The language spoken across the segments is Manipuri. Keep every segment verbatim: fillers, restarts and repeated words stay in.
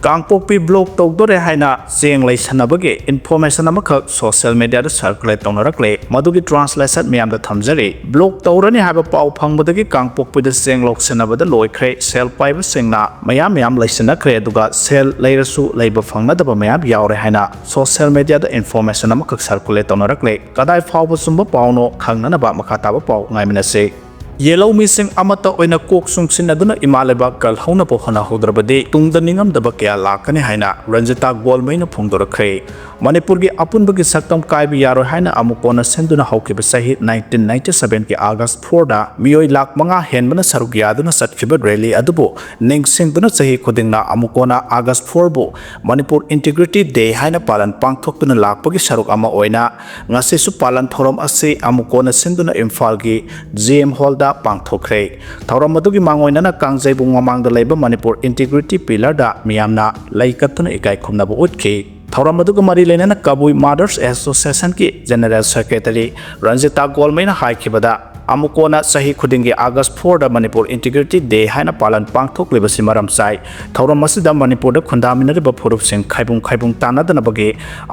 ꯀꯥꯡꯄꯣꯛꯄꯤ block ꯇꯧꯗꯣꯔꯦ ꯍꯥꯏꯅ ꯆꯦꯡ ꯂꯩꯁꯟꯅꯕꯒꯤ information ꯑꯃꯈꯛ social mediaꯗ circulate ꯇꯧꯅꯔꯛꯂꯦ꯫ ꯃꯗꯨꯒꯤ translation ꯃꯌꯥꯝꯗ ꯊꯝꯖꯔꯤ꯫ Block ꯇꯧꯔꯅꯤ ꯍꯥꯏꯕ ꯄꯥꯎ ꯐꯪꯕꯗꯒꯤ ꯀꯥꯡꯄꯣꯛꯄꯤꯗ ꯆꯦꯡ ꯂꯧꯁꯤꯟꯅꯕꯗ ꯂꯣꯏꯈ꯭ꯔꯦ꯫ ꯁꯦꯜ ꯄꯥꯏꯕꯁꯤꯡꯅ ꯃꯌꯥꯝ ꯃꯌꯥꯝ ꯂꯩꯁꯤꯟꯅꯈ꯭ꯔꯦ, ꯑꯗꯨꯒ ꯁꯦꯜ ꯂꯩꯔꯁꯨ ꯂꯩꯕ ꯐꯪꯅꯗꯕ ꯃꯌꯥꯝ ꯌꯥꯎꯔꯦ ꯍꯥꯏꯅ social mediaꯗ information ꯑꯃꯈꯛ circulate ꯇꯧꯅꯔꯛꯂꯦ꯫ ꯀꯗꯥꯏ ꯐꯥꯎꯕ ꯆꯨꯝꯕ ꯄꯥꯎꯅꯣ ꯈꯪꯅꯅꯕ ꯃꯈꯥ ꯇꯥꯕ ꯄꯥꯎ ꯉꯥꯏꯃꯤꯟꯅꯁꯤ꯫ ꯌꯦꯜꯍꯧꯃꯤꯁꯤꯡ ꯑꯃꯠꯇ ꯑꯣꯏꯅ ꯀꯣꯛ ꯆꯨꯡꯁꯤꯟꯅꯗꯨꯅ ꯏꯃꯥ ꯂꯩꯕꯥꯛ ꯀꯜꯍꯧꯅꯕ ꯍꯣꯠꯅꯍꯧꯗ꯭ꯔꯕꯗꯤ ꯇꯨꯡꯗ ꯅꯤꯡꯉꯝꯗꯕ ꯀꯌꯥ ꯂꯥꯛꯀꯅꯤ ꯍꯥꯏꯅ ꯔꯟꯖꯤꯇꯥ ꯒꯣꯜꯃꯩꯅ ꯐꯣꯡꯗꯣꯔꯛꯈ꯭ꯔꯦ꯫ ꯃꯅꯤꯄꯨꯔꯒꯤ ꯑꯄꯨꯟꯕꯒꯤ ꯁꯛꯇꯝ ꯀꯥꯏꯕ ꯌꯥꯔꯣꯏ ꯍꯥꯏꯅ ꯑꯃꯨꯛ ꯀꯣꯟꯅ ꯁꯤꯟꯗꯨꯅ ꯍꯧꯈꯤꯕ ꯆꯍꯤ nineteen ninety sevenꯒꯤ August fourꯗ ꯃꯤꯑꯣꯏ ꯂꯥꯈ ꯃꯉꯥ ꯍꯦꯟꯕꯅ ꯁꯔꯨꯛ ꯌꯥꯗꯨꯅ ꯆꯠꯈꯤꯕ rally ꯑꯗꯨꯕꯨ ꯅꯤꯡꯁꯤꯡꯗꯨꯅ ꯆꯍꯤ ꯈꯨꯗꯤꯡꯅ ꯑꯃꯨꯛ ꯀꯣꯟꯅ August fourꯕꯨ Manipur Integrity Day ꯍꯥꯏꯅ ꯄꯥꯂꯟ ꯄꯥꯡꯊꯣꯛꯇꯨꯅ ꯂꯥꯛꯄꯒꯤ ꯁꯔꯨꯛ ꯑꯃ ꯑꯣꯏꯅ ꯉꯁꯤꯁꯨ ꯄꯥꯂꯟ ꯊꯧꯔꯝ ꯑꯁꯤ ꯑꯃꯨꯛ ꯀꯣꯟꯅ ꯁꯤꯟꯗꯨꯅ ꯏꯝꯐꯥꯜꯒꯤ G M Hallꯗ ꯄꯥꯡꯊꯣꯛꯈ꯭ꯔꯦ꯫ ꯊꯧꯔꯝ ꯑꯗꯨꯒꯤ ꯃꯥꯡꯑꯣꯏꯅꯅ ꯀꯥꯡꯖꯩꯕꯨꯡ ꯃꯃꯥꯡꯗ ꯂꯩꯕ Manipur Integrity Pillarꯗ ꯃꯤꯌꯥꯝꯅ ꯂꯩ ꯀꯠꯇꯨꯅ ꯏꯀꯥꯏ ꯈꯨꯝꯅꯕ ꯎꯠꯈꯤ꯫ ꯊꯧꯔꯝ ꯑꯗꯨꯒ ꯃꯔꯤ ꯂꯩꯅꯅ ꯀꯕꯨꯏ Mothers Associationꯒꯤ General Secretary ꯔꯟꯖꯤꯇꯥ ꯒꯣꯜꯃꯩꯅ ꯍꯥꯏꯈꯤꯕꯗ, ꯑꯃꯨꯛ ꯀꯣꯟꯅ ꯆꯍꯤ ꯈꯨꯗꯤꯡꯒꯤ August fourꯗ Manipur Integrity Day ꯍꯥꯏꯅ ꯄꯥꯂꯟ ꯄꯥꯡꯊꯣꯛꯂꯤꯕꯁꯤ ꯃꯔꯝ ꯆꯥꯏ꯫ ꯊꯧꯔꯝ ꯑꯁꯤꯗ ꯃꯅꯤꯄꯨꯔꯗ ꯈꯨꯟꯗꯥꯃꯤꯟꯅꯔꯤꯕ ꯐꯨꯔꯨꯞꯁꯤꯡ ꯈꯥꯏꯕꯨꯡ ꯈꯥꯏꯕꯨꯡ ꯇꯥꯟꯅꯗꯅꯕꯒꯤ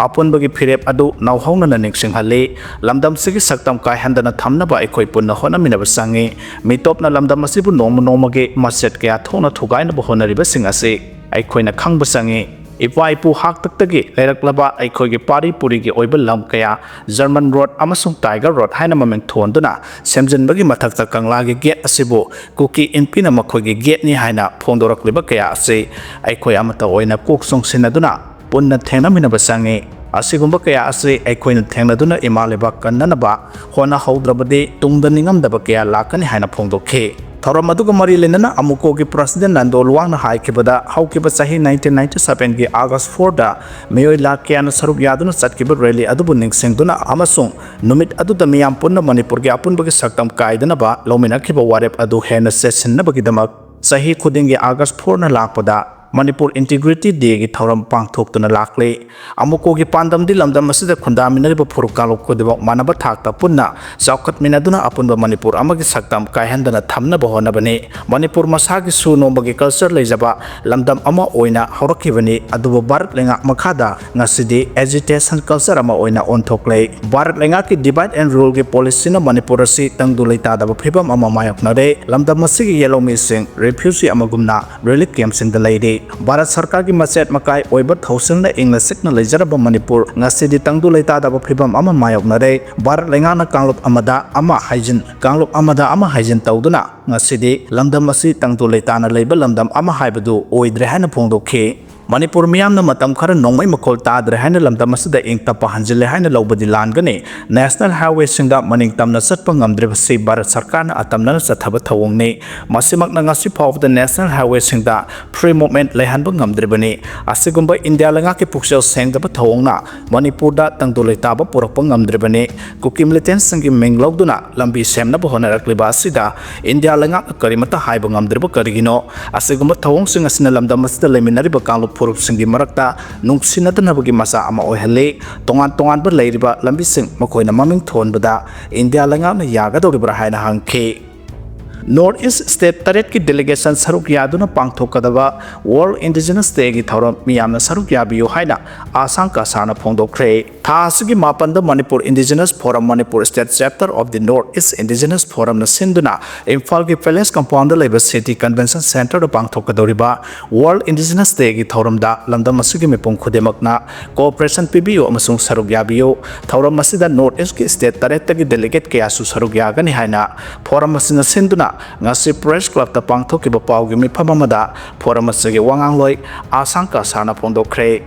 ꯑꯄꯨꯟꯕꯒꯤ ꯐꯤꯔꯦꯞ ꯑꯗꯨ ꯅꯧꯍꯧꯅꯅ ꯅꯤꯡꯁꯤꯡꯍꯜꯂꯤ꯫ ꯂꯝꯗꯝꯁꯤꯒꯤ ꯁꯛꯇꯝ ꯀꯥꯏꯍꯟꯗꯅ ꯊꯝꯅꯕ ꯑꯩꯈꯣꯏ ꯄꯨꯟꯅ ꯍꯣꯠꯅꯃꯤꯟꯅꯕ ꯆꯪꯏ꯫ ꯃꯤꯇꯣꯞꯅ ꯂꯝꯗꯝ ꯑꯁꯤꯕꯨ ꯅꯣꯡꯃ ꯅꯣꯡꯃꯒꯤ ꯃꯆꯦꯠ ꯀꯌꯥ ꯊꯣꯛꯅ ꯊꯨꯒꯥꯏꯅꯕ ꯍꯣꯠꯅꯔꯤꯕꯁꯤꯡ ꯑꯁꯤ ꯑꯩꯈꯣꯏꯅ ꯈꯪꯕ ꯆꯪꯏ꯫ ꯏꯄꯥ ꯏꯄꯨ ꯍꯥꯛꯇꯛꯇꯒꯤ ꯂꯩꯔꯛꯂꯕ ꯑꯩꯈꯣꯏꯒꯤ ꯄꯥꯔꯤ ꯄꯨꯔꯤꯒꯤ ꯑꯣꯏꯕ ꯂꯝ ꯀꯌꯥ German Road ꯑꯃꯁꯨꯡ Tiger Road ꯍꯥꯏꯅ ꯃꯃꯤꯡ ꯊꯣꯟꯗꯨꯅ ꯁꯦꯝꯖꯤꯟꯕꯒꯤ ꯃꯊꯛꯇ ꯀꯪꯂꯥꯒꯤ gate ꯑꯁꯤꯕꯨ ꯀꯨꯀꯤ ꯏꯟꯄꯤꯅ ꯃꯈꯣꯏꯒꯤ gateꯅꯤ ꯍꯥꯏꯅ ꯐꯣꯡꯗꯣꯔꯛꯂꯤꯕ ꯀꯌꯥ ꯑꯁꯤ ꯑꯩꯈꯣꯏ ꯑꯃꯠꯇ ꯑꯣꯏꯅ ꯀꯣꯛ ꯆꯣꯡꯁꯤꯟꯅꯗꯨꯅ ꯄꯨꯟꯅ ꯊꯦꯡꯅꯃꯤꯟꯅꯕ ꯆꯪꯏ꯫ ꯑꯁꯤꯒꯨꯝꯕ ꯀꯌꯥ ꯑꯁꯤ ꯑꯩꯈꯣꯏꯅ ꯊꯦꯡꯅꯗꯨꯅ ꯏꯃꯥ ꯂꯩꯕꯥꯛ ꯀꯟꯅꯅꯕ ꯍꯣꯠꯅꯍꯧꯗ꯭ꯔꯕꯗꯤ ꯇꯨꯡꯗ ꯅꯤꯡꯉꯝꯗꯕ ꯀꯌꯥ ꯂꯥꯛꯀꯅꯤ ꯍꯥꯏꯅ ꯐꯣꯡꯗꯣꯛꯈꯤ꯫ ꯊꯧꯔꯝ ꯑꯗꯨꯒ ꯃꯔꯤ ꯂꯩꯅꯅ ꯑꯃꯨꯀꯣꯒꯤ president ꯅꯟꯗꯣ ꯂꯨꯋꯥꯡꯅ ꯍꯥꯏꯈꯤꯕꯗ, ꯍꯧꯈꯤꯕ ꯆꯍꯤ nineteen ninety sevenꯒꯤ August fourꯗ ꯃꯤꯑꯣꯏ ꯂꯥꯈ ꯀꯌꯥꯅ ꯁꯔꯨꯛ ꯌꯥꯗꯨꯅ ꯆꯠꯈꯤꯕ rally ꯑꯗꯨꯕꯨ ꯅꯤꯡꯁꯤꯡꯗꯨꯅ ꯑꯃꯁꯨꯡ ꯅꯨꯃꯤꯠ ꯑꯗꯨꯗ ꯃꯤꯌꯥꯝ ꯄꯨꯟꯅ ꯃꯅꯤꯄꯨꯔꯒꯤ ꯑꯄꯨꯟꯕꯒꯤ ꯁꯛꯇꯝ ꯀꯥꯏꯗꯅꯕ ꯂꯧꯃꯤꯟꯅꯈꯤꯕ ꯋꯥꯔꯦꯞ ꯑꯗꯨ ꯍꯦꯟꯅ ꯆꯦꯠꯁꯤꯟꯅꯕꯒꯤꯗꯃꯛ ꯆꯍꯤ ꯈꯨꯗꯤꯡꯒꯤ August fourꯅ ꯂꯥꯛꯄꯗ ꯃꯅꯤꯄꯨꯔ ꯏꯟꯇꯤꯒ꯭ꯔꯤꯇꯤ ꯗꯦꯒꯤ ꯊꯧꯔꯝ ꯄꯥꯡꯊꯣꯛꯇꯨꯅ ꯂꯥꯛꯂꯤ꯫ ꯑꯃꯨꯀꯣꯒꯤ ꯄꯥꯟꯗꯝꯗꯤ ꯂꯝꯗꯝ ꯑꯁꯤꯗ ꯈꯨꯟꯗꯥꯃꯤꯟꯅꯔꯤꯕ ꯐꯨꯔꯨꯞ ꯀꯥꯡꯂꯨꯞ ꯈꯨꯗꯤꯡꯃꯛ ꯃꯥꯟꯅꯕ ꯊꯥꯛꯇ ꯄꯨꯟꯅ ꯆꯥꯎꯈꯠꯃꯤꯟꯅꯗꯨꯅ ꯑꯄꯨꯟꯕ ꯃꯅꯤꯄꯨꯔ ꯑꯃꯒꯤ ꯁꯛꯇꯝ ꯀꯥꯏꯍꯟꯗꯅ ꯊꯝꯅꯕ ꯍꯣꯠꯅꯕꯅꯤ꯫ ꯃꯅꯤꯄꯨꯔ ꯃꯁꯥꯒꯤꯁꯨ ꯅꯣꯡꯃꯒꯤ ꯀꯜꯆꯔ ꯂꯩꯖꯕ ꯂꯝꯗꯝ ꯑꯃ ꯑꯣꯏꯅ ꯍꯧꯔꯛꯈꯤꯕꯅꯤ, ꯑꯗꯨꯕꯨ ꯚꯥꯔꯠ ꯂꯩꯉꯥꯛ ꯃꯈꯥꯗ ꯉꯁꯤꯗꯤ ꯑꯦꯖꯤꯇꯦꯁꯟ ꯀꯜꯆꯔ ꯑꯃ ꯑꯣꯏꯅ ꯑꯣꯟꯊꯣꯛꯂꯦ꯫ ꯚꯥꯔꯠ ꯂꯩꯉꯥꯛꯀꯤ ꯗꯤꯚꯥꯏꯠ ꯑꯦꯟ ꯔꯨꯜꯒꯤ ꯄꯣꯂꯤꯁꯤꯅ ꯃꯅꯤꯄꯨꯔ ꯑꯁꯤ ꯇꯪꯗꯨ ꯂꯩꯇꯥꯗꯕ ꯐꯤꯕꯝ ꯑꯃ ꯃꯥꯌꯣꯛꯅꯔꯦ꯫ ꯂꯝꯗꯝ ꯑꯁꯤꯒꯤ ꯌꯦꯜꯍꯧꯃꯤꯁꯤꯡ ꯔꯤꯐ꯭ꯌꯨꯖꯤ ꯑꯃꯒꯨꯝꯅ ꯔꯤꯂꯤꯐ ꯀꯦꯝꯞꯁꯤꯡꯗ ꯂꯩꯔꯤ꯫ ꯚꯥꯔꯠ ꯁꯔꯀꯥꯔꯒꯤ ꯃꯆꯦꯠ ꯃꯀꯥꯏ ꯑꯣꯏꯕ ꯊꯧꯁꯤꯜꯅ ꯏꯪꯅ ꯆꯤꯛꯅ ꯂꯩꯖꯔꯕ ꯃꯅꯤꯄꯨꯔ ꯉꯁꯤꯗꯤ ꯇꯪꯗꯨ ꯂꯩꯇꯥꯗꯕ ꯐꯤꯕꯝ ꯑꯃ ꯃꯥꯌꯣꯛꯅꯔꯦ꯫ ꯚꯥꯔꯠ ꯂꯩꯉꯥꯛꯅ ꯀꯥꯡꯂꯨꯞ ꯑꯃꯗ ꯑꯃ ꯍꯥꯏꯖꯤꯟ, ꯀꯥꯡꯂꯨꯞ ꯑꯃꯗ ꯑꯃ ꯍꯥꯏꯖꯤꯟ ꯇꯧꯗꯨꯅ ꯉꯁꯤꯗꯤ ꯂꯝꯗꯝ ꯑꯁꯤ ꯇꯪꯗꯨ ꯂꯩꯇꯥꯅ ꯂꯩꯕ ꯂꯝꯗꯝ ꯑꯃ ꯍꯥꯏꯕꯗꯨ ꯑꯣꯏꯗ꯭ꯔꯦ ꯍꯥꯏꯅ ꯐꯣꯡꯗꯣꯛꯈꯤ꯫ ꯃꯅꯤꯄꯨꯔ ꯃꯤꯌꯥꯝꯅ ꯃꯇꯝ ꯈꯔ ꯅꯣꯡꯃꯩ ꯃꯈꯣꯜ ꯇꯥꯗ꯭ꯔꯦ ꯍꯥꯏꯅ ꯂꯝꯗꯝ ꯑꯁꯤꯗ ꯏꯪ ꯇꯞꯄ ꯍꯟꯖꯤꯜꯂꯦ ꯍꯥꯏꯅ ꯂꯧꯕꯗꯤ ꯂꯥꯟꯒꯅꯤ꯫ ꯅꯦꯁꯅꯦꯜ ꯍꯥꯏꯋꯦꯁꯤꯡꯗ ꯃꯅꯤꯡ ꯇꯝꯅ ꯆꯠꯄ ꯉꯝꯗ꯭ꯔꯤꯕꯁꯤ ꯚꯥꯔꯠ ꯁꯔꯀꯥꯔꯅ ꯑꯇꯝꯅꯅ ꯆꯠꯊꯕ ꯊꯧꯑꯣꯡꯅꯤ꯫ ꯃꯁꯤꯃꯛꯅ ꯉꯁꯤ ꯐꯥꯎꯕꯗ ꯅꯦꯁꯅꯦꯜ ꯍꯥꯏꯋꯦꯁꯤꯡꯗ ꯐ꯭ꯔꯤ ꯃꯨꯚꯃꯦꯟꯠ ꯂꯩꯍꯟꯕ ꯉꯝꯗ꯭ꯔꯤꯕꯅꯤ꯫ ꯑꯁꯤꯒꯨꯝꯕ ꯏꯟꯗꯤꯌꯥ ꯂꯩꯉꯥꯛꯀꯤ ꯄꯨꯛꯆꯦꯜ ꯁꯦꯡꯗꯕ ꯊꯧꯑꯣꯡꯅ ꯃꯅꯤꯄꯨꯔꯗ ꯇꯪꯗꯨ ꯂꯩꯇꯥꯕ ꯄꯨꯔꯛꯄ ꯉꯝꯗ꯭ꯔꯤꯕꯅꯤ꯫ ꯀꯨꯀꯤ ꯃꯤꯂꯤꯇꯦꯟꯠꯁꯤꯡꯒꯤ ꯃꯤꯡ ꯂꯧꯗꯨꯅ ꯂꯝꯕꯤ ꯁꯦꯝꯅꯕ ꯍꯣꯠꯅꯔꯛꯂꯤꯕ ꯑꯁꯤꯗ ꯏꯟꯗꯤꯌꯥ ꯂꯩꯉꯥꯛꯅ ꯀꯔꯤꯃꯠꯇ ꯍꯥꯏꯕ ꯉꯝꯗ꯭ꯔꯤꯕ ꯀꯔꯤꯒꯤꯅꯣ? ꯑꯁꯤꯒꯨꯝꯕ ꯊꯧꯑꯣꯡꯁꯤꯡ ꯑꯁꯤꯅ ꯂꯝꯗꯝ ꯑꯁꯤꯗ ꯂꯩꯃꯤꯟꯅꯔꯤꯕ ꯀꯥꯡꯂꯨꯞ ꯐꯨꯔꯨꯞꯁꯤꯡꯒꯤ ꯃꯔꯛꯇ ꯅꯨꯡꯁꯤꯅꯗꯅꯕꯒꯤ ꯃꯆꯥꯛ ꯑꯃ ꯑꯣꯏꯍꯜꯂꯤ꯫ ꯇꯣꯉꯥꯟ ꯇꯣꯉꯥꯟꯕ ꯂꯩꯔꯤꯕ ꯂꯝꯕꯤꯁꯤꯡ ꯃꯈꯣꯏꯅ ꯃꯃꯤꯡ ꯊꯣꯟꯕꯗ ꯏꯟꯗꯤꯌꯥ ꯂꯩꯉꯥꯛꯅ ꯌꯥꯒꯗꯧꯔꯤꯕ꯭ꯔꯥ ꯍꯥꯏꯅ ꯍꯪꯈꯤ꯫ ꯅꯣꯔꯠ ꯏꯁ ꯁ꯭ꯇꯦꯠ ꯇꯔꯦꯠꯀꯤ ꯗꯦꯂꯤꯒꯦꯁꯟ ꯁꯔꯨꯛ ꯌꯥꯗꯨꯅ ꯄꯥꯡꯊꯣꯛꯀꯗꯕ ꯋꯥꯔꯜ ꯏꯟꯗꯤꯖꯤꯅꯁ ꯗꯦꯒꯤ ꯊꯧꯔꯝ ꯃꯤꯌꯥꯝꯅ ꯁꯔꯨꯛ ꯌꯥꯕꯤꯌꯨ ꯍꯥꯏꯅ ꯑꯁꯥꯡ ꯀꯁꯥꯔꯅ ꯐꯣꯡꯗꯣꯛꯈ꯭ꯔꯦ꯫ ꯊꯥ ꯑꯁꯤꯒꯤ ꯃꯥꯄꯟꯗ Manipur indigenous forum, Manipur state chapter of the north east indigenous ꯐꯣꯔꯝꯅ ꯁꯤꯟꯗꯨꯅ ꯏꯝꯐꯥꯜꯒꯤ ꯄꯦꯂꯦꯁ ꯀꯝꯄꯥꯎꯟꯗ ꯂꯩꯕ ꯁꯤꯇꯤ ꯀꯟꯚꯦꯟꯁꯟ ꯁꯦꯟꯇꯔꯗ ꯄꯥꯡꯊꯣꯛꯀꯗꯧꯔꯤꯕ ꯋꯥꯔꯜ ꯏꯟꯗꯤꯖꯤꯅꯁ ꯗꯦꯒꯤ ꯊꯧꯔꯝꯗ ꯂꯝꯗꯝ ꯑꯁꯤꯒꯤ ꯃꯤꯄꯨꯝ ꯈꯨꯗꯤꯡꯃꯛꯅ ꯀꯣꯑꯣꯄꯔꯦꯁꯟ ꯄꯤꯕꯤꯌꯨ ꯑꯃꯁꯨꯡ ꯁꯔꯨꯛ ꯌꯥꯕꯤꯌꯨ꯫ ꯊꯧꯔꯝ ꯑꯁꯤꯗ ꯅꯣꯔꯠ ꯏꯁꯀꯤ ꯁ꯭ꯇꯦꯠ ꯇꯔꯦꯠꯇꯒꯤ ꯗꯦꯂꯤꯒꯦꯠ ꯀꯌꯥꯁꯨ ꯁꯔꯨꯛ ꯌꯥꯒꯅꯤ ꯍꯥꯏꯅ ꯐꯣꯔꯝ ꯑꯁꯤꯅ ꯁꯤꯟꯗꯨꯅ ꯉꯁꯤ ꯄ꯭ꯔꯦꯁ ꯀ꯭ꯂꯕꯇ ꯄꯥꯡꯊꯣꯛꯈꯤꯕ ꯄꯥꯎꯒꯤ ꯃꯤꯐꯝ ꯑꯃꯗ ꯐꯣꯔꯝ ꯑꯁꯤꯒꯤ ꯋꯥꯉꯥꯡꯂꯣꯏ ꯑꯁꯥꯡ ꯀꯁꯥꯔꯅ ꯐꯣꯡꯗꯣꯛꯈ꯭ꯔꯦ꯫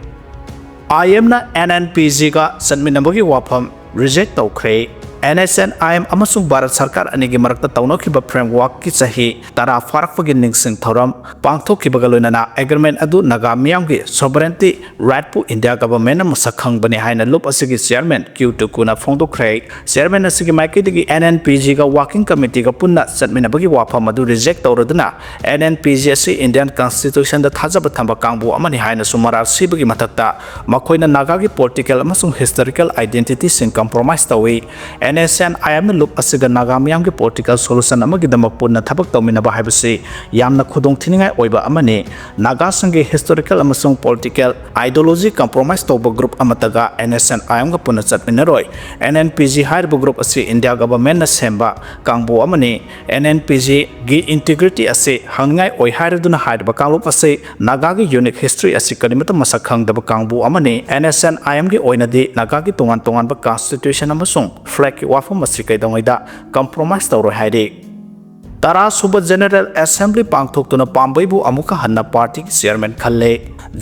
ꯑꯥꯏ ꯑꯦꯝꯅ ꯑꯦꯟ ꯑꯦꯟ ꯄꯤ ꯖꯤꯒ ꯆꯠꯃꯤꯟꯅꯕꯒꯤ ꯋꯥꯐꯝ ꯔꯤꯖꯦꯛ ꯇꯧꯈ꯭ꯔꯦ꯫ NSCN-IM ꯑꯃꯁꯨꯡ ꯚꯥꯔꯠ ꯁꯔꯀꯥꯔ ꯑꯅꯤꯒꯤ ꯃꯔꯛꯇ ꯇꯧꯅꯈꯤꯕ framework-ꯀꯤ ꯆꯍꯤ ꯇꯔꯥ ꯐꯥꯔꯛꯄꯒꯤ ꯅꯤꯡꯁꯤꯡ ꯊꯧꯔꯝ ꯄꯥꯡꯊꯣꯛꯈꯤꯕꯒ ꯂꯣꯏꯅꯅ agreement ꯑꯗꯨ ꯅꯥꯒꯥ ꯃꯤꯌꯥꯝꯒꯤ sovereignty right-ꯄꯨ India government-ꯅ ꯃꯁꯛ ꯈꯪꯕꯅꯤ ꯍꯥꯏꯅ ꯂꯨꯞ ꯑꯁꯤꯒꯤ chairman Q Tuku-ꯅ ꯐꯣꯡꯗꯣꯛꯈ꯭ꯔꯦ꯫ Chairman ꯑꯁꯤꯒꯤ ꯃꯥꯏꯀꯩꯗꯒꯤ NNPG-ꯒ working committee-ꯒ ꯄꯨꯟꯅ ꯆꯠꯃꯤꯟꯅꯕꯒꯤ ꯋꯥꯐꯝ ꯑꯗꯨ reject ꯇꯧꯔꯗꯨꯅ, NNPG ꯑꯁꯤ Indian Constitution-ꯗ ꯊꯥꯖꯕ ꯊꯝꯕ ꯀꯥꯡꯕꯨ ꯑꯃꯅꯤ ꯍꯥꯏꯅꯁꯨ ꯃꯔꯥꯜ ꯁꯤꯕꯒꯤ ꯃꯊꯛꯇ, ꯃꯈꯣꯏꯅ ꯅꯥꯒꯥꯒꯤ political ꯑꯃꯁꯨꯡ historical identity-ꯁꯤꯡ compromise ꯇꯧꯏ꯫ NSCN-IM-ꯅ ꯂꯨꯞ ꯑꯁꯤꯒ ꯅꯥꯒꯥ ꯃꯤꯌꯥꯝꯒꯤ political solution ꯑꯃꯒꯤꯗꯃꯛ ꯄꯨꯟꯅ ꯊꯕꯛ ꯇꯧꯃꯤꯟꯅꯕ ꯍꯥꯏꯕꯁꯤ ꯌꯥꯝꯅ ꯈꯨꯗꯣꯡꯊꯤꯅꯤꯡꯉꯥꯏ ꯑꯣꯏꯕ ꯑꯃꯅꯤ꯫ ꯅꯥꯒꯥꯁꯤꯡꯒꯤ historical ꯑꯃꯁꯨꯡ political ideology compromise ꯇꯧꯕ group ꯑꯃꯠꯇꯒ NSCN-IM-ꯒ ꯄꯨꯟꯅ ꯆꯠꯃꯤꯟꯅꯔꯣꯏ꯫ NNPG ꯍꯥꯏꯔꯤꯕ group ꯑꯁꯤ India government-ꯅ ꯁꯦꯝꯕ ꯀꯥꯡꯕꯨ ꯑꯃꯅꯤ꯫ NNPG-ꯒꯤ integrity ꯑꯁꯤ ꯍꯪꯅꯤꯡꯉꯥꯏ ꯑꯣꯏ ꯍꯥꯏꯔꯗꯨꯅ ꯍꯥꯏꯔꯤꯕ ꯀꯥꯡꯂꯨꯞ ꯑꯁꯤ ꯅꯥꯒꯥꯒꯤ unique history ꯑꯁꯤ ꯀꯔꯤꯃꯠꯇ ꯃꯁꯛ ꯈꯪꯗꯕ ꯀꯥꯡꯕꯨ ꯑꯃꯅꯤ꯫ NSCN-IM-ꯒꯤ ꯑꯣꯏꯅꯗꯤ ꯅꯥꯒꯥꯒꯤ ꯇꯣꯉꯥꯟ ꯇꯣꯉꯥꯟꯕ constitution ꯑꯃꯁꯨꯡ flag-ꯀꯤ ꯋꯥꯐꯝ ꯑꯁꯤ ꯀꯩꯗꯧꯉꯩꯗ compromise ꯇꯧꯔꯣꯏ ꯍꯥꯏꯔꯤ꯫ ꯇꯔꯥ ꯁꯨꯕ General Assembly ꯄꯥꯡꯊꯣꯛꯇꯨꯅ ꯄꯥꯝꯕꯩꯕꯨ ꯑꯃꯨꯛꯀ ꯍꯟꯅ party-ꯒꯤ chairman ꯈꯜꯂꯦ꯫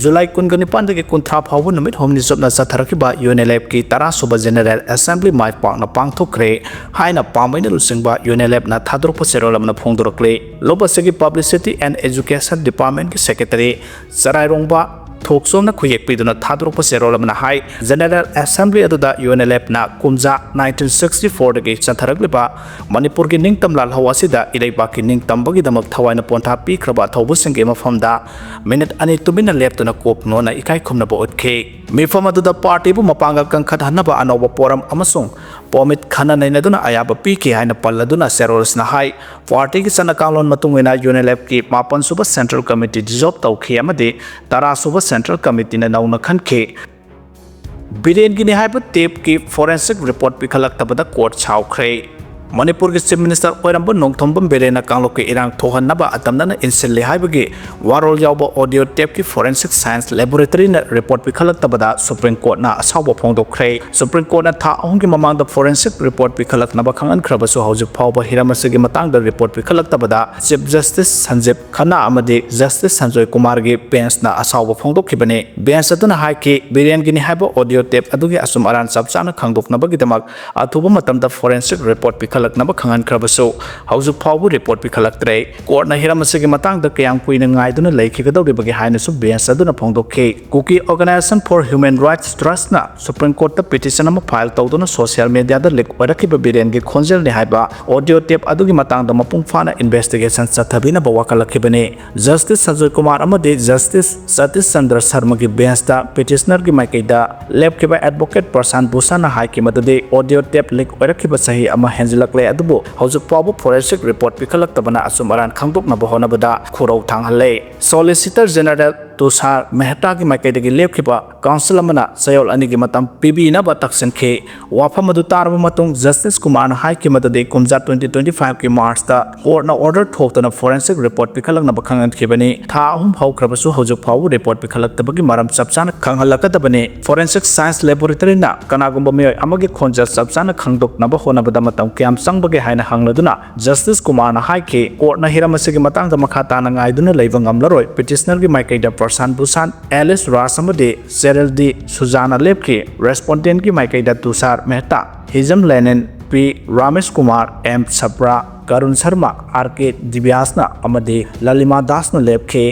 July ꯀꯨꯟꯒ ꯅꯤꯄꯥꯟꯗꯒꯤ ꯀꯨꯟꯊ꯭ꯔꯥ ꯐꯥꯎꯕ ꯅꯨꯃꯤꯠ ꯍꯨꯝꯅꯤ ꯆꯨꯞꯅ ꯆꯠꯊꯔꯛꯈꯤꯕ UNLF-ꯀꯤ ꯇꯔꯥ ꯁꯨꯕ General Assembly ꯃꯥꯏ ꯄꯥꯛꯅ ꯄꯥꯡꯊꯣꯛꯈ꯭ꯔꯦ ꯍꯥꯏꯅ ꯄꯥꯝꯕꯩꯅ ꯂꯨꯆꯤꯡꯕ UNLF-ꯅ ꯊꯥꯗꯣꯔꯛꯄ ꯆꯦꯔꯣꯜ ꯑꯃꯅ ꯐꯣꯡꯗꯣꯔꯛꯂꯤ꯫ ꯂꯨꯞ ꯑꯁꯤꯒꯤ Publicity and Education Department-ꯀꯤ secretary ꯆꯔꯥꯏꯔꯣꯡꯕ ꯊꯣꯛꯆꯣꯝꯅ ꯈꯨꯌꯦꯛ ꯄꯤꯗꯨꯅ ꯊꯥꯗꯣꯔꯛꯄ ꯆꯦꯔꯣꯜ ꯑꯃꯅ ꯍꯥꯏ, General Assembly ꯑꯗꯨꯗ UNLF-ꯅ ꯀꯨꯝꯖꯥ nineteen sixty-four-ꯗꯒꯤ ꯆꯠꯊꯔꯛꯂꯤꯕ ꯃꯅꯤꯄꯨꯔꯒꯤ ꯅꯤꯡꯇꯝ ꯂꯥꯜꯍꯧ ꯑꯁꯤꯗ ꯏꯔꯩꯕꯥꯛꯀꯤ ꯅꯤꯡꯇꯝꯕꯒꯤꯗꯃꯛ ꯊꯋꯥꯏꯅ ꯄꯣꯟꯊꯥ ꯄꯤꯈ꯭ꯔꯕ ꯑꯊꯧꯕꯁꯤꯡꯒꯤ ꯃꯐꯝꯗ minute ꯑꯅꯤ ꯇꯨꯃꯤꯟꯅ ꯂꯦꯞꯇꯨꯅ ꯀꯣꯛ ꯅꯣꯟꯅ ꯏꯀꯥꯏ ꯈꯨꯝꯅꯕ ꯎꯠꯈꯤ꯫ ꯃꯤꯐꯝ ꯑꯗꯨꯗ party-ꯕꯨ ꯃꯄꯥꯡꯒꯜ ꯀꯟꯈꯠꯍꯟꯅꯕ ꯑꯅꯧꯕ ꯄꯣꯔꯝ ꯑꯃꯁꯨꯡ ꯄꯣꯃꯤꯠ ꯈꯟꯅ ꯅꯩꯅꯗꯨꯅ ꯑꯌꯥꯕ ꯄꯤꯈꯤ ꯍꯥꯏꯅ ꯄꯜꯂꯗꯨꯅ ꯆꯦꯔꯣꯜ ꯑꯁꯤꯅ ꯍꯥꯏ, party-ꯒꯤ ꯆꯠꯅ ꯀꯥꯡꯂꯣꯟ ꯃꯇꯨꯡ ꯏꯟꯅ UNLF-ꯀꯤ ꯃꯥꯄꯟ ꯁꯨꯕ Central Committee dissolve ꯇꯧꯈꯤ ꯑꯃꯗꯤ ꯇꯔꯥ ꯁꯨꯕ Central Committee-ꯅ ꯅꯧꯅ ꯈꯟꯈꯤ꯫ ꯕꯤꯔꯦꯟꯒꯤꯅꯤ ꯍꯥꯏꯕ tape-ꯀꯤ forensic report ꯄꯤꯈꯠꯂꯛꯇꯕꯗ court ꯁꯥꯎꯈ꯭ꯔꯦ꯫ ꯃꯅꯤꯄꯨꯔꯒꯤ Chief Minister ꯑꯣꯏꯔꯝꯕ ꯅꯣꯡꯊꯣꯝꯕꯝ ꯕꯤꯔꯦꯟꯅ ꯀꯥꯡꯂꯨꯞꯀꯤ ꯏꯔꯥꯡ ꯊꯣꯛꯍꯟꯅꯕ ꯑꯇꯝꯅꯅ ꯏꯟꯁꯤꯜꯂꯤ ꯍꯥꯏꯕꯒꯤ ꯋꯥꯔꯣꯜ ꯌꯥꯎꯕ audio tape ꯀꯤ forensic science laboratory ꯅ report ꯄꯤꯈꯠꯂꯛꯇꯕꯗ Supreme Court ꯅ ꯑꯁꯥꯎꯕ ꯐꯣꯡꯗꯣꯛꯈ꯭ꯔꯦ꯫ Supreme Court ꯅ ꯊꯥ ꯑꯍꯨꯝꯒꯤ ꯃꯃꯥꯡꯗ forensic report ꯄꯤꯈꯠꯂꯛꯅꯕ ꯈꯪꯍꯟꯈ꯭ꯔꯕꯁꯨ ꯍꯧꯖꯤꯛ ꯐꯥꯎꯕ ꯍꯤꯔꯝ ꯑꯁꯤꯒꯤ ꯃꯇꯥꯡꯗ report ꯄꯤꯈꯠꯂꯛꯇꯕꯗ Chief Justice ꯁꯟꯖꯤꯞ ꯈꯟꯅꯥ ꯑꯃꯗꯤ Justice ꯁꯟꯖꯣꯏ ꯀꯨꯃꯥꯔꯒꯤ bench ꯅ ꯑꯁꯥꯎꯕ ꯐꯣꯡꯗꯣꯛꯈꯤꯕꯅꯤ꯫ Bench ꯑꯗꯨꯅ ꯍꯥꯏꯈꯤ, ꯕꯤꯔꯦꯟꯒꯤꯅꯤ ꯍꯥꯏꯕ audio tape ꯑꯗꯨꯒꯤ ꯑꯆꯨꯝ ꯑꯔꯥꯟ ꯆꯞ ꯆꯥꯅ ꯈꯪꯗꯣꯛꯅꯕꯒꯤꯗꯃꯛ ꯑꯊꯨꯕ ꯃꯇꯝꯗ forensic report ꯄꯤꯈꯠꯂꯛꯅꯕ ꯈꯪꯍꯟꯈ꯭ꯔꯕꯁꯨ ꯍꯧꯖꯤꯛ ꯐꯥꯎꯕ report ꯄꯤꯈꯠꯂꯛꯇ꯭ꯔꯦ꯫ Court ꯅ ꯍꯤꯔꯝ ꯑꯁꯤꯒꯤ ꯃꯇꯥꯡꯗ ꯀꯌꯥꯝ ꯀꯨꯏꯅ ꯉꯥꯏꯗꯨꯅ ꯂꯩꯈꯤꯒꯗꯧꯔꯤꯕꯒꯦ ꯍꯥꯏꯅꯁꯨ bench ꯑꯗꯨꯅ ꯐꯣꯡꯗꯣꯛꯈꯤ꯫ Kuki Organisation for Human Rights Trust ꯅ Supreme Court ꯇ petition ꯑꯃ file ꯇꯧꯗꯨꯅ social media ꯗ leak ꯑꯣꯏꯔꯛꯈꯤꯕ ꯕꯤꯔꯦꯟꯒꯤ ꯈꯣꯟꯖꯦꯜꯅꯤ ꯍꯥꯏꯕ audio tape ꯑꯗꯨꯒꯤ ꯃꯇꯥꯡꯗ ꯃꯄꯨꯡ ꯐꯥꯅ investigation ꯆꯠꯊꯕꯤꯅꯕ ꯋꯥꯀꯠꯂꯛꯈꯤꯕꯅꯤ꯫ Justice ꯁꯟꯖꯣꯏ ꯀꯨꯃꯥꯔ ꯑꯃꯗꯤ Justice ꯁꯇꯤꯁ ꯆꯟꯗ꯭ꯔ ꯁꯔꯃꯒꯤ bench ꯇ petitioner ꯒꯤ ꯃꯥꯏꯀꯩꯗ ꯂꯦꯞꯈꯤꯕ advocate ꯄ꯭ꯔꯁꯥꯟ ꯚꯨꯁꯟꯅ ꯍꯥꯏꯈꯤ ꯃꯗꯨꯗꯤ audio tape leak ꯑꯣꯏꯔꯛꯈꯤꯕ ꯆꯍꯤ ꯑꯃ ꯍꯦꯟꯖꯤꯜꯂꯛꯂꯦ, ꯑꯗꯨꯕꯨ ꯍꯧꯖꯤꯛ ꯐꯥꯎꯕ forensic report ꯄꯤꯈꯠꯂꯛꯇꯕꯅ ꯑꯆꯨꯝ ꯑꯔꯥꯟ ꯈꯪꯗꯣꯛꯅꯕ ꯍꯣꯠꯅꯕꯗ ꯈꯨꯔꯧ ꯊꯥꯡꯍꯜꯂꯦ꯫ Solicitor General ꯇꯨꯁꯥꯔ ꯃꯦꯍꯇꯥꯒꯤ ꯃꯥꯏꯀꯩꯗꯒꯤ ꯂꯦꯞꯈꯤꯕ counsel ꯑꯃꯅ ꯆꯌꯣꯜ ꯑꯅꯤꯒꯤ ꯃꯇꯝ ꯄꯤꯕꯤꯅꯕ ꯇꯛꯁꯤꯟꯈꯤ꯫ ꯋꯥꯐꯝ ꯑꯗꯨ ꯇꯥꯔꯕ ꯃꯇꯨꯡ Justice ꯀꯨꯃꯥꯔꯅ ꯍꯥꯏꯈꯤ ꯃꯗꯨꯗꯤ ꯀꯨꯝꯖꯥ twenty twenty-five ꯀꯤ March ꯇ court ꯅ order ꯊꯣꯛꯇꯨꯅ forensic report ꯄꯤꯈꯠꯂꯛꯅꯕ ꯈꯪꯍꯟꯈꯤꯕꯅꯤ꯫ ꯊꯥ ꯑꯍꯨꯝ ꯍꯧꯈ꯭ꯔꯕꯁꯨ ꯍꯧꯖꯤꯛ ꯐꯥꯎꯕ report ꯄꯤꯈꯠꯂꯛꯇꯕꯒꯤ ꯃꯔꯝ ꯆꯞ ꯆꯥꯅ ꯈꯪꯍꯜꯂꯛꯀꯗꯕꯅꯤ꯫ Forensic Science Laboratory ꯅ ꯀꯅꯥꯒꯨꯝꯕ ꯃꯤꯑꯣꯏ ꯑꯃꯒꯤ ꯈꯣꯟꯖꯦꯜ ꯆꯞ ꯆꯥꯅ ꯈꯪꯗꯣꯛꯅꯕ ꯍꯣꯠꯅꯕꯗ ꯃꯇꯝ ꯀꯌꯥꯝ ꯆꯪꯕꯒꯦ ꯍꯥꯏꯅ ꯍꯪꯂꯗꯨꯅ Justice ꯀꯨꯃꯥꯔꯅ ꯍꯥꯏꯈꯤ, court ꯅ ꯍꯤꯔꯝ ꯑꯁꯤꯒꯤ ꯃꯇꯥꯡꯗ ꯃꯈꯥ ꯇꯥꯅ ꯉꯥꯏꯗꯨꯅ ꯂꯩꯕ ꯉꯝꯂꯔꯣꯏ꯫ Petitioner ꯒꯤ ꯃꯥꯏꯀꯩꯗ ꯄ꯭ꯔꯁꯥꯟ ꯚꯨꯁꯟ, ꯑꯦꯂꯤꯁ ꯔꯥꯖ ꯑꯃꯗꯤ ꯆꯦꯔꯤꯜ ꯗꯤ ꯁꯨꯖꯥꯅ ꯂꯦꯞꯈꯤ꯫ Respondent ꯀꯤ ꯃꯥꯏꯀꯩꯗ ꯇꯨꯁꯥꯔ ꯃꯦꯍꯇꯥ, ꯍꯤꯖꯝ ꯂꯦꯅꯤꯟ, ꯄꯤ ꯔꯥꯃꯦꯁ ꯀꯨꯃꯥꯔ, ꯑꯦꯝ ꯁꯕ꯭ꯔꯥ, ꯀꯔꯨꯟ ꯁꯔꯃ, ꯑꯥꯔ ꯀꯦ ꯗꯤꯕ꯭ꯌꯥꯁꯅ ꯑꯃꯗꯤ ꯂꯂꯤꯃꯥ ꯗꯥꯁꯅ ꯂꯦꯞꯈꯤ꯫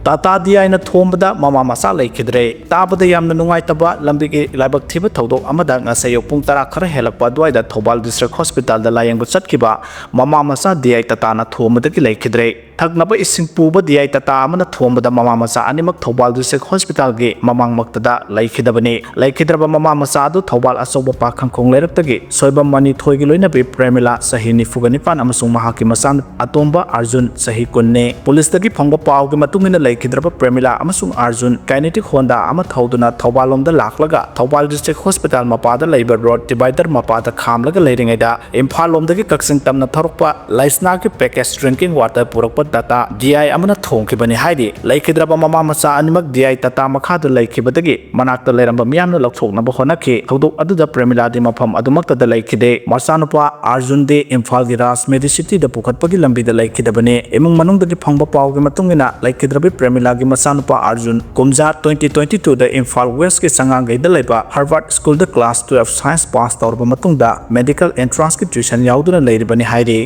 ꯇꯥꯇꯥ ꯗꯤ ꯑꯥꯏꯅ ꯊꯣꯝꯕꯗ ꯃꯃꯥ ꯃꯆꯥ ꯂꯩꯈꯤꯗ꯭ꯔꯦ꯫ ꯇꯥꯕꯗ ꯌꯥꯝꯅ ꯅꯨꯡꯉꯥꯏꯇꯕ ꯂꯝꯕꯤꯒꯤ ꯂꯥꯏꯕꯛ ꯊꯤꯕ ꯊꯧꯗꯣꯛ ꯑꯃꯗ ꯉꯁꯤ ꯑꯌꯨꯛ ꯄꯨꯡ ꯇꯔꯥ ꯈꯔ ꯍꯦꯜꯂꯛꯄ ꯑꯗꯨꯋꯥꯏꯗ ꯊꯧꯕꯥꯜ District Hospital ꯗ ꯂꯥꯌꯦꯡꯕ ꯆꯠꯈꯤꯕ ꯃꯃꯥ ꯃꯆꯥ ꯗꯤ ꯑꯥꯏ ꯇꯥꯇꯥꯅ ꯊꯣꯝꯕꯗꯒꯤ ꯂꯩꯈꯤꯗ꯭ꯔꯦ꯫ ꯊꯛꯅꯕ ꯏꯁꯤꯡ ꯄꯨꯕ ꯗꯤ ꯑꯥꯏ ꯇꯥꯇꯥ ꯑꯃꯅ ꯊꯣꯝꯕꯗ ꯃꯃꯥ ꯃꯆꯥ ꯑꯅꯤꯃꯛ ꯊꯧꯕꯥꯜ ꯗꯤꯁꯇ꯭ꯔꯤꯛ ꯍꯣꯁꯄꯤꯇꯥꯜꯒꯤ ꯃꯃꯥꯡꯃꯛꯇꯗ ꯂꯩꯈꯤꯗꯕꯅꯤ꯫ ꯂꯩꯈꯤꯗ꯭ꯔꯕ ꯃꯃꯥ ꯃꯆꯥ ꯑꯗꯨ ꯊꯧꯕꯥꯜ ꯑꯆꯧꯕ ꯄꯥꯈꯪꯈꯣꯡ ꯂꯩꯔꯛꯇꯒꯤ ꯁꯣꯏꯕꯝ ꯃꯅꯤꯊꯣꯏꯒꯤ ꯂꯣꯏꯅꯕꯤ ꯄ꯭ꯔꯦꯃꯤꯂꯥ, ꯆꯍꯤ ꯅꯤꯐꯨꯒ ꯅꯤꯄꯥꯟ, ꯑꯃꯁꯨꯡ ꯃꯍꯥꯛꯀꯤ ꯃꯆꯥ ꯑꯇꯣꯝꯕ ꯑꯥꯔꯖꯨꯟ, ꯆꯍꯤ ꯀꯨꯟꯅꯤ꯫ ꯄꯨꯂꯤꯁꯇꯒꯤ ꯐꯪꯕ ꯄꯥꯎꯒꯤ ꯃꯇꯨꯡ ꯏꯟꯅ, ꯂꯩꯈꯤꯗ꯭ꯔꯕ ꯄ꯭ꯔꯦꯃꯤꯂꯥ ꯑꯃꯁꯨꯡ ꯑꯥꯔꯖꯨꯟ ꯀꯥꯏꯅꯦꯇꯤꯛ ꯍꯣꯟꯗꯥ ꯑꯃ ꯊꯧꯗꯨꯅ ꯊꯧꯕꯥꯜ ꯂꯣꯝꯗ ꯂꯥꯛꯂꯒ ꯊꯧꯕꯥꯜ ꯗꯤꯁꯇ꯭ꯔꯤꯛ ꯍꯣꯁꯄꯤꯇꯥꯜ ꯃꯄꯥꯗ ꯂꯩꯕ ꯔꯣꯗ ꯗꯤꯚꯥꯏꯗꯔ ꯃꯄꯥꯗ ꯈꯥꯝꯂꯒ ꯂꯩꯔꯤꯉꯩꯗ ꯏꯝꯐꯥꯜ ꯂꯣꯝꯗꯒꯤ ꯀꯛꯆꯤꯡ ꯇꯝꯅ ꯊꯧꯔꯛꯄ ꯂꯩꯁꯅꯥꯒꯤ ꯄꯦꯀꯦꯖ ꯗ꯭ꯔꯤꯡꯀꯤꯡ ꯋꯥꯇꯔ ꯄꯨꯔꯛꯄ ꯇꯥꯇꯥ ꯗꯤ ꯑꯥꯏ ꯑꯃꯅ ꯊꯣꯝꯈꯤꯕꯅꯤ ꯍꯥꯏꯔꯤ꯫ ꯂꯩꯈꯤꯗ꯭ꯔꯕ ꯃꯃꯥ ꯃꯆꯥ ꯑꯅꯤꯃꯛ ꯗꯤ ꯑꯥꯏ ꯇꯥꯇꯥ ꯃꯈꯥꯗ ꯂꯩꯈꯤꯕꯗꯒꯤ ꯃꯅꯥꯛꯇ ꯂꯩꯔꯝꯕ ꯃꯤꯌꯥꯝꯅ ꯂꯧꯊꯣꯛꯅꯕ ꯍꯣꯠꯅꯈꯤ꯫ ꯊꯧꯗꯣꯛ ꯑꯗꯨꯗ ꯄ꯭ꯔꯦꯃꯤꯂꯥꯗꯤ ꯃꯐꯝ ꯑꯗꯨꯃꯛꯇꯗ ꯂꯩꯈꯤꯗꯦ꯫ ꯃꯆꯥꯅꯨꯄꯥ ꯑꯥꯔꯖꯨꯟꯗꯤ ꯏꯝꯐꯥꯜꯒꯤ ꯔꯥꯖ ꯃꯦꯗꯤꯁꯤꯇꯤꯗ ꯄꯨꯈꯠꯄꯒꯤ ꯂꯝꯕꯤꯗ ꯂꯩꯈꯤꯗꯕꯅꯤ꯫ ꯏꯃꯨꯡ ꯃꯅꯨꯡꯗꯒꯤ ꯐꯪꯕ ꯄꯥꯎꯒꯤ ꯃꯇꯨꯡ ꯏꯟꯅ, ꯂꯩꯈꯤꯗ꯭ꯔꯕꯤ ꯄ꯭ꯔꯦꯃꯤꯂꯥꯒꯤ ꯃꯆꯥꯅꯨꯄꯥ ꯑꯥꯔꯖꯨꯟ ꯀꯨꯝꯖꯥ twenty twenty twoꯗ ꯏꯝꯐꯥꯜ ꯋꯦꯁꯀꯤ ꯆꯉꯥꯡꯒꯩꯗ ꯂꯩꯕ ꯍꯔꯕꯥꯔꯠ ꯁ꯭ꯀꯨꯜꯗ ꯀ꯭ꯂꯥꯁ twelve ꯁꯥꯏꯟꯁ ꯄꯥꯁ ꯇꯧꯔꯕ ꯃꯇꯨꯡꯗ ꯃꯦꯗꯤꯀꯦꯜ ꯑꯦꯟꯇ꯭ꯔꯥꯟꯁꯀꯤ ꯇ꯭ꯌꯨꯁꯟ ꯌꯥꯎꯗꯨꯅ ꯂꯩꯔꯤꯕꯅꯤ ꯍꯥꯏꯔꯤ꯫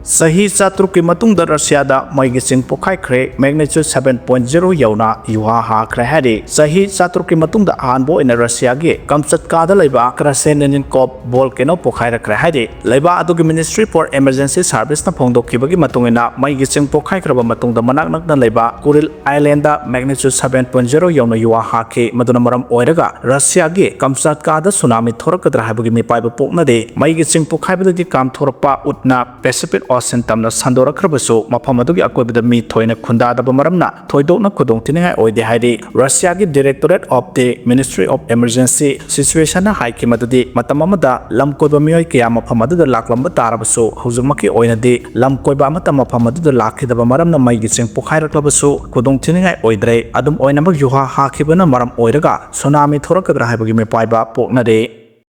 ꯆꯍꯤ ꯆꯥꯇ꯭ꯔꯨꯛꯀꯤ ꯃꯇꯨꯡꯗ ꯔꯁꯤꯌꯥꯗ ꯃꯩꯒꯤ ꯆꯤꯡ ꯄꯣꯛꯈꯥꯏꯈ꯭ꯔꯦ, magnitude seven point zero ꯌꯧꯅ ꯌꯨꯍꯥ ꯍꯥꯈ꯭ꯔꯦ ꯍꯥꯏꯔꯤ꯫ ꯆꯍꯤ ꯆꯥꯇ꯭ꯔꯨꯛꯀꯤ ꯃꯇꯨꯡꯗ ꯑꯍꯥꯟꯕ ꯑꯣꯏꯅ ꯔꯁꯤꯌꯥꯒꯤ ꯀꯝꯆꯠꯀꯥꯗ ꯂꯩꯕ ꯀ꯭ꯔꯥꯁꯦꯅꯤꯟꯀꯣꯞ ꯚꯣꯜꯀꯦꯅꯣ ꯄꯣꯈꯥꯏꯔꯛꯈ꯭ꯔꯦ ꯍꯥꯏꯔꯤ꯫ ꯂꯩꯕꯥꯛ ꯑꯗꯨꯒꯤ Ministry for Emergency Serviceꯅ ꯐꯣꯡꯗꯣꯛꯈꯤꯕꯒꯤ ꯃꯇꯨꯡ ꯏꯟꯅ, ꯃꯩꯒꯤ ꯆꯤꯡ ꯄꯣꯈꯥꯏꯈ꯭ꯔꯕ ꯃꯇꯨꯡꯗ ꯃꯅꯥꯛ ꯅꯛꯅ ꯂꯩꯕ ꯀꯨꯔꯤꯜ island magnitude seven point zero ꯌꯧꯅ ꯌꯨꯍꯥ ꯍꯥꯈꯤ꯫ ꯃꯗꯨꯅ ꯃꯔꯝ ꯑꯣꯏꯔꯒ ꯔꯁꯤꯌꯥꯒꯤ ꯀꯝꯆꯥꯠꯀꯥꯗ ꯁꯨꯅꯥꯃꯤ ꯊꯣꯔꯛꯀꯗ꯭ꯔꯥ ꯍꯥꯏꯕꯒꯤ ꯃꯤꯄꯥꯏꯕ ꯄꯣꯛꯅꯔꯤ꯫ ꯃꯩꯒꯤ ꯆꯤꯡ ꯄꯣꯈꯥꯏꯕꯗꯒꯤ ꯀꯥꯝꯊꯣꯔꯛꯄ ꯎꯠꯅ ꯄꯦꯁꯤꯐꯤꯛ ꯑꯣꯁꯤꯟ ꯇꯝꯅ ꯁꯟꯗꯣꯔꯛꯈ꯭ꯔꯕꯁꯨ, ꯃꯐꯝ ꯑꯗꯨꯒꯤ ꯑꯀꯣꯏꯕꯗ ꯃꯤ ꯊꯣꯏꯅ ꯈꯨꯟꯗꯥꯗꯕ ꯃꯔꯝꯅ ꯊꯣꯏꯗꯣꯛꯅ ꯈꯨꯗꯣꯡꯊꯤꯅꯤꯡꯉꯥꯏ ꯑꯣꯏꯗꯦ ꯍꯥꯏꯔꯤ꯫ ꯔꯁꯤꯌꯥꯒꯤ Directorate of the Ministry of Emergency Situationꯅ ꯍꯥꯏꯈꯤ ꯃꯗꯨꯗꯤ ꯃꯇꯝ ꯑꯃꯗ ꯂꯝ ꯀꯣꯏꯕ ꯃꯤꯑꯣꯏ ꯀꯌꯥ ꯃꯐꯝ ꯑꯗꯨꯗ ꯂꯥꯛꯂꯝꯕ ꯇꯥꯔꯕꯁꯨ, ꯍꯧꯖꯤꯛꯃꯛꯀꯤ ꯑꯣꯏꯅꯗꯤ ꯂꯝ ꯀꯣꯏꯕ ꯑꯃꯠꯇ ꯃꯐꯝ ꯑꯗꯨꯗ ꯂꯥꯛꯈꯤꯗꯕ ꯃꯔꯝꯅ ꯃꯩꯒꯤ ꯆꯤꯡ ꯄꯣꯈꯥꯏꯔꯛꯂꯕꯁꯨ ꯈꯨꯗꯣꯡꯊꯤꯅꯤꯡꯉꯥꯏ ꯑꯣꯏꯗ꯭ꯔꯦ꯫ ꯑꯗꯨꯝ ꯑꯣꯏꯅꯃꯛ, ꯌꯨꯍꯥ ꯍꯥꯈꯤꯕꯅ ꯃꯔꯝ ꯑꯣꯏꯔꯒ ꯁꯨꯅꯥꯃꯤ ꯊꯣꯔꯛꯀꯗ꯭ꯔꯥ ꯍꯥꯏꯕꯒꯤ ꯃꯤꯄꯥꯏꯕ ꯄꯣꯛꯅꯔꯦ꯫